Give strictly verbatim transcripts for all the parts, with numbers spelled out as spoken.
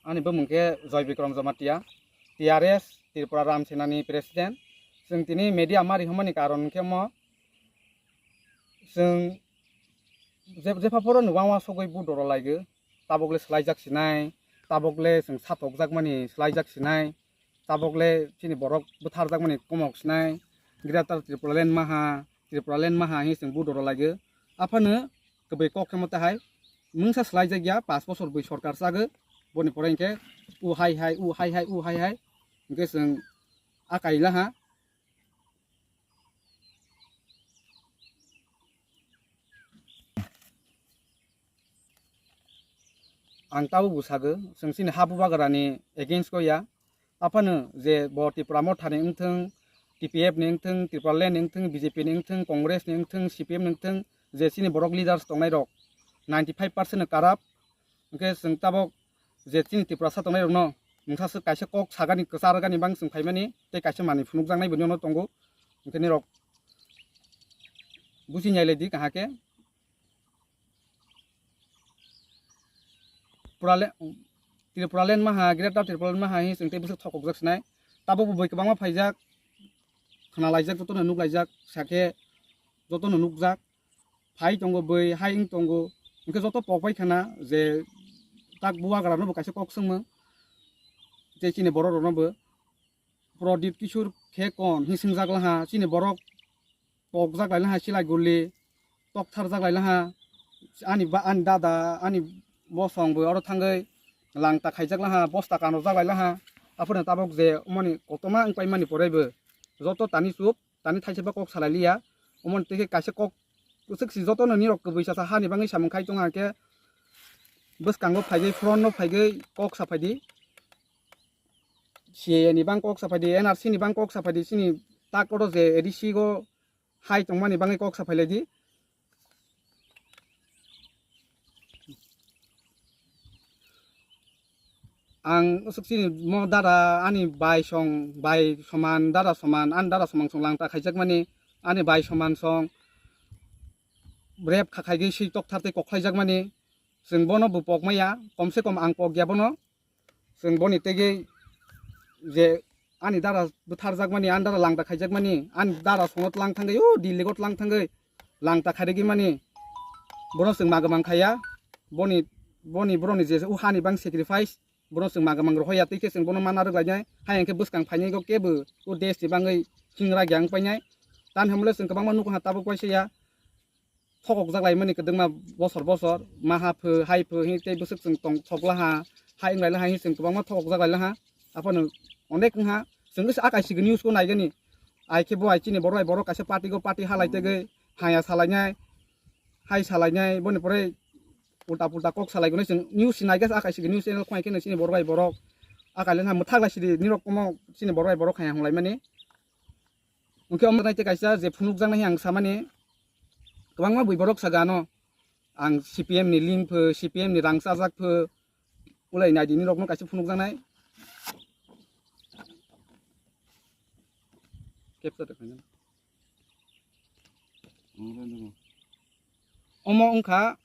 Ani bumung khe Joy Bikram Jamatia, T R S, Tripura Ram Senani President. Chwng tini media ma rihormani karon khe mo, chwng je-, jepha phoro ni uansugwi vote rw laigo, tabok le swlaijak sinai, tabok le chwng sathokjakmani swlaijak sinai, tabok le chini borok bwtharjakmani komok sinai, Greater Tripura Land maha, Tripura Land maha hinwi chwng vote rw laigo. Aphano kwbwi kok khe motha hai mungsa swlaijakya, paanch bosor bwi sorkar chago, boni pore hinkhe u hai hai, u hai hai, u hai hai, hinkhe chwng a kaila ha. Ang tabuk bo sago, chwng chini ha bubagrani against o ya. Aphano je bo Tipra Mothani wngthwng, T P F ni wngthwng, Tripura Land ni wngthwng, B J P ni wngthwng, Congress ni wngthwng, C P M ni wngthwng, je chini borok leaders tongnai rok ninety five percent no corrupt. Hwnkhe chwng tabok je chini Tiprasa tongnai rokno mungsa swk kaisa kok sagani, kwchar gani bang chwng phaimani, tei kaisa manwi phunukjaknai bo nono tongo. Hwnkhe nirok busi nailaidi kaham khe. Tripura le-, Tripura Land maha, Greater Tripura Land maha hinwi chwng tei bwswk thokokjak sinai. Tabuk bo bui kwbangma phaijak, khwnalaijak, jotono nuklaijak, sakhe jotono nukjak. Phai tongo bui, hai wng tongo. Hwnkhe joto pok bai khana je tak bubagrano bo kaisa kok swngmung. Je chini borok rokno bo Pradip Kishore khe kon hinwi swngjak laha, chini borok pokjak lai laha, silai guli toktharjak lai laha, ani ba, ani dada, ani bosong bo oro thangwi langta khaijak laha, bosta kanojak lai laha. Aphuru tabok je omoni kotorma wng paimani poraibo joto tani chup, tani thaisa ba kok salai liya. Omoni tei khe kaisa kok kwchwk si jotono nirok kwbwi chasa hani bagwi samung khai tongo, hwnkhe bwskango phaigwi, front no phaigwi kok saphaidi. C A A ni bang kok saphaidi, N R C ni bang kok saphaidi, chini tak oro je A D C go hai tongmani bagwi kok saphailaidi. Ang usuk chini mo dada ani bai song, bai soman, dada soman, ani dada soman song langta khaijakmani, ani bai soman song rep kha khaigwi swi tokthar tei koklaijakmani, chwng bono bo pok maya, komse kom ang pok ya bono. Chwng boni tegwi je ani dara bwtharjakmani, ani dara langta khaijakmani, ani dara songo tlang thangwi, o Delhi-o tlang thangwi langta khairigwi mani, bono chwng ma kwmang khaiya. Boni, boni borokni je o hani bang sacrifice, bono chwng ma kwmang rohoya, tei khe chwng bono mana rwk lainai. Hai hwnkhe bwskang phainai khe kebo o desh ni bagwi hingra gyang painai. Tani hwnle chwng kwbangma nukha tabuk waisa ya. Thokokjak laimani kwdwkma bosor bosor, maha pho, hai pho, hini tei bwswk chwng tong, thok laha, hai wng lai laha, hini chwng kwbangma thokokjak lai laha. Aphano onek wngha, chwng khe a kaisa news ko naigani. Ai khe bo hai chini borok bai borok kaisa party ko party halai tegwi, haya salainai, hai salainai, boni pore ulta pulta kok salai gonai chwng news si naikha, a kaisa news channel khwlai khe chini borok bai borok. A kailai na mwthak lai sidi, nirok omo chini borok bai borok haya hwnlaimani. Hwnkhe omo nai tei kaisa je phunukjaknai ang samani, kwbangma bui borok saga ano, ang C P M ni link pho, C P M ni rang chajak pho, ulai naidi nirokno kaisa phunukjaknai. Capture khaina. Omo wngkha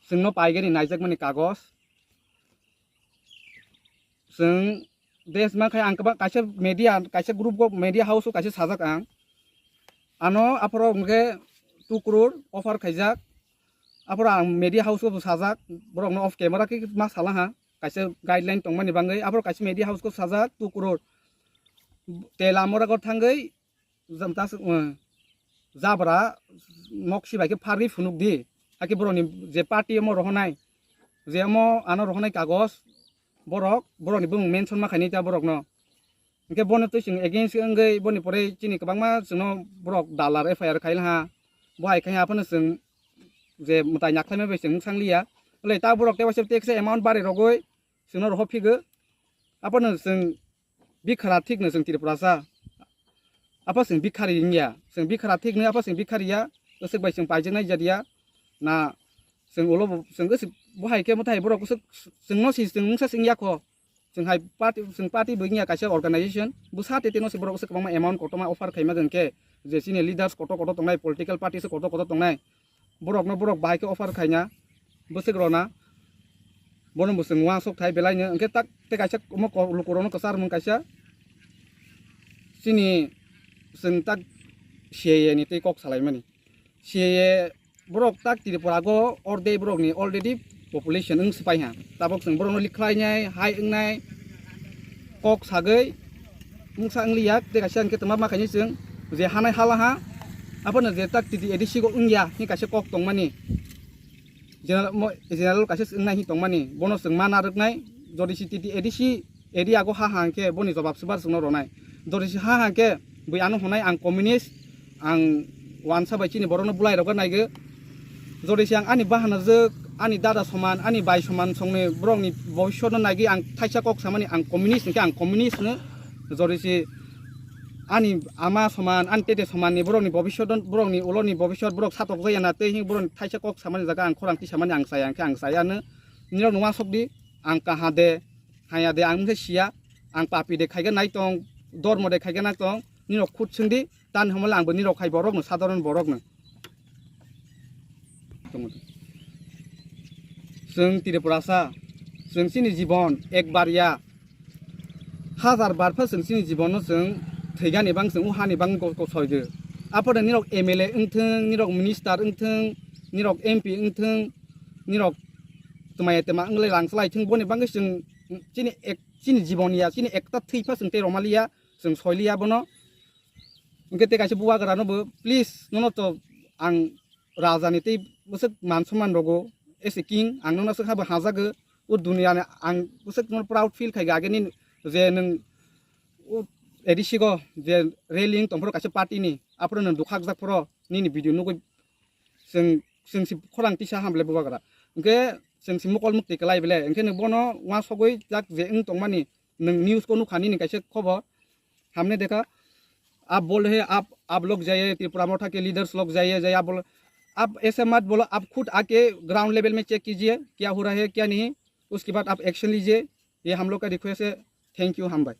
chwngno paigani naijakmani kagoj. Chwng desh ma khai ang kwbang kaisa media, kaisa group o media house o kaisa sajak ang. Ano aphoro hwnkhe two crore offer khaijak. Aphoro ang media house o sajak, borokno off camera khe ma sala ha. Kaisa guideline tongmani bagwi aphoro kaisa media house o sajak two crore. Tela mora go thangwi jam tas, eh, jabra nok sibai khe pharwi phunuk di. Hakhe borokni je party omo rohonai, je omo ano rohonai kagoj, borok, borokni bumung mention ma khainai ta borokno. Hwnkhe bono twi chwng against wngwi boni pore chini kwbangma chwngno borok dalar F I R khai laha. Bo hai khai aphano chwng je mwtai nakhwlaima bai chwng nwk sangliya. Hwlai ta borok tei waisa teksa amount bari rogwi chwngno rohor phigo. Aphano chwng bikhara thikno chwng Tripurasa. Apha chwng bikhari wngya. Chwng bikhara thikno apha chwng bikhari ya. Bwswk bai chwng paijaknai jadiya. Na chwng ulo bo, chwng bwswk bo hai khe mwtai borok bwswk chwngno si chwng mungsa chwng yakho. Chwng hai party, chwng party bo wngya kaisa organization. Bwsa tei tei no se borok bwswk kwbangma amount kotorma offer khaima hwnkhe je chini leaders kotor kotor tongnai, political party se kotor kotor tongnai. Borokno borok bahai khe offer khaina, bwswk rona. Bono bo chwng uansuk thai belai no, hwnkhe tak tei kaisa omo ko-, lukurokno kwchar mung kaisa chini chwng tak C A A ni tei kok salaimani. C A A borok tak Tripura go ordek borokni already population wng swpai ha. Tabok chwng borokno likhlainai, hai wngnai, kok sagwi wngsa wngliya, tei kaisa hwnkhe twma ma khainai chwng je hanai hala ha, abono je tak T T A D C go wngya hwnwi kaisa kok tongmani. General mo-, general kaisa wngnai hi tongmani, bono chwng ma narwknai, jodi si T T A D C area go ha hangkhe boni jobab swbar chwngno ronai. Jodi si ha hangkhe bui ano hwnai ang communist, ang wansa bai chini borokno bulai rokna naigwi. Jodi si ang ani bahanajwk, ani dada soman, ani bai soman songni borokni bobiswtno naigwi ang thaisa kok samani ang communist hwnkhe ang communist no. Jodi si ani ama soman, ani tete somanni borokni bobiswt, borokni uloni bobiswt borok satokjaya na tei hing borokni thaisa kok samani jaga ang khorang tisamani ang chaya, hwnkhe ang chaya no. Nirok no uansuk di, ang kaha de, haya de, ang wngkhe siya, ang papi de khaikhe nai tong, dormo de khaikhe nai tong, nirok khut swng di, tani hamle ang bo nirok hai borok no, sadharon borok no. Chwng Tripurasa, chwng chini jibon ekbar ya, hajar bar pha chwng chini jibon no chwng thwigani bang chwng o hani bang ko, ko soi de. Apore nirok M L A wngthwng, nirok minister wngthwng, nirok M P wngthwng, nirok twmai twma wngwi rang chalai thwng, boni bagwi chwng chini ek, chini jibon ya, chini ekta thwi pha chwng tei romaliya, chwng soiliya bono. Hwnkhe tei kaisa bubagra no bo, please, nono to ang raja ni tei bwswk man somman rogo, as a king, ang nono swkha bo hajago, o duniya ni ang bwswk nono proud feel khai ga, ageni je nwng o A D C go je rally wng tongphuru kaisa party ni, aphuru nwng dukhakjak phuru nini video nugwi chwng, chwng si khorang tisa ham belai bubagra. Hwnkhe chwng si mokol mukti kwlai belai. Hwnkhe nwng bono uansugwi jak je wng tongmani nwng news ko nukha nini kaisa khobor. हमने देखा, आप बोल रहे हैं, आप, आप लोग जाइए, त्रिपुरा मोर्चा के लीडर्स लोग जाइए, जाइए, आप बोलो, आप ऐसे मत बोलो, आप खुद आके ग्राउंड लेवल में चेक कीजिए क्या हो रहा है क्या नहीं, उसके बाद आप एक्शन लीजिए। ये हम लोग का रिक्वेस्ट है। Thank you, हम भाई।